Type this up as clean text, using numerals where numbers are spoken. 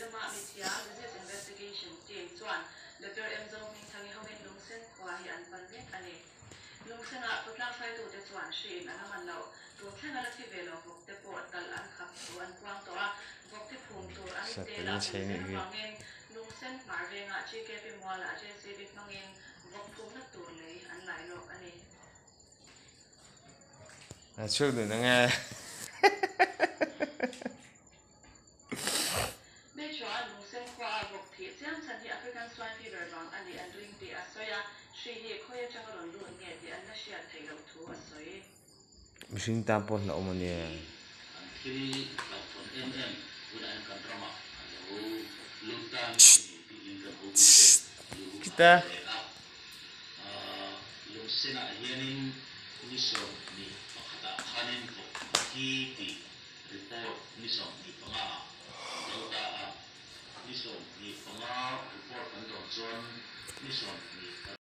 Lema mithiam Disease Investigation Team chuan Doctor M Zohmingthangi hovin Lungsen khua hi an pan mek a ni. Lungsenah khawtlang hruaitute chuan hriin an a man loh. Tun thleng a la thi ve lo vawk te pawh talh an khap thu an puang tawh a, vawk thi phum tur an Satel tel a chei awm nih zel hi. avangin Lungsen hmar vengah GKP Mualah JCB hmangin vawk phumna tur lei an lai lawk a ni. A chhuak dun ange. May chuan Lungsen khuaa vawk thih chiam chhan hi African Swine Fever vang a nih an ring tih a sawi a, hri hi khawi atanga rawn lut nge tih an la hriat theih loh thu a sawi. Mihring tan pawh hlauhawm a nia. An thil hlauhthawn em em tunah hian kan ramah a lo lut ta nge ni tiin kan hotute lu Kita. an leh a. Lungsenah hianin ni 21ah khanin vawk thi tih report ni 25 ah an do ta a. Ni 25 report kan dawn chuan ni 20.